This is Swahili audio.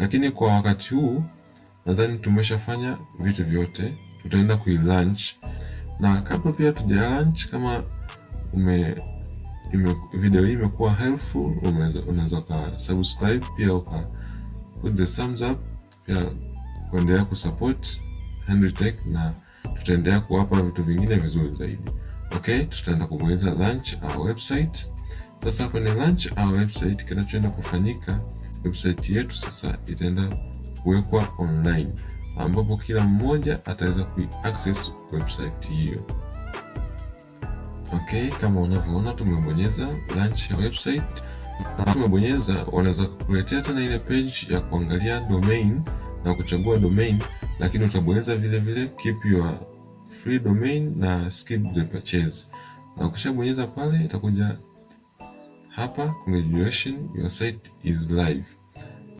Lakini kwa wakati huu nadhani tumeshafanya vitu vyote, tutaenda kui-launch. Na kabla pia tuja launch, kama video hii imekuwa helpful, unaweza uka subscribe, pia uka put the thumbs up, pia kuendelea kusupport Henry Tech, na tutaendelea kuwapa vitu vingine vizuri zaidi. Okay, tutaenda kubonyeza launch our website. Sasa kwenye launch our website, kinachoenda kufanyika, website yetu sasa itaenda kuwekwa online, ambapo kila mmoja ataweza kui-access website hiyo. Okay, kama unavyoona tumebonyeza launch ya website. Na tumebonyeza, wanaweza kukuletea tena ile page ya kuangalia domain na kuchagua domain, lakini utabonyeza vile vile keep your free domain na skip the purchase. Na ukishabonyeza pale itakuja hapa, congratulations, your site is live.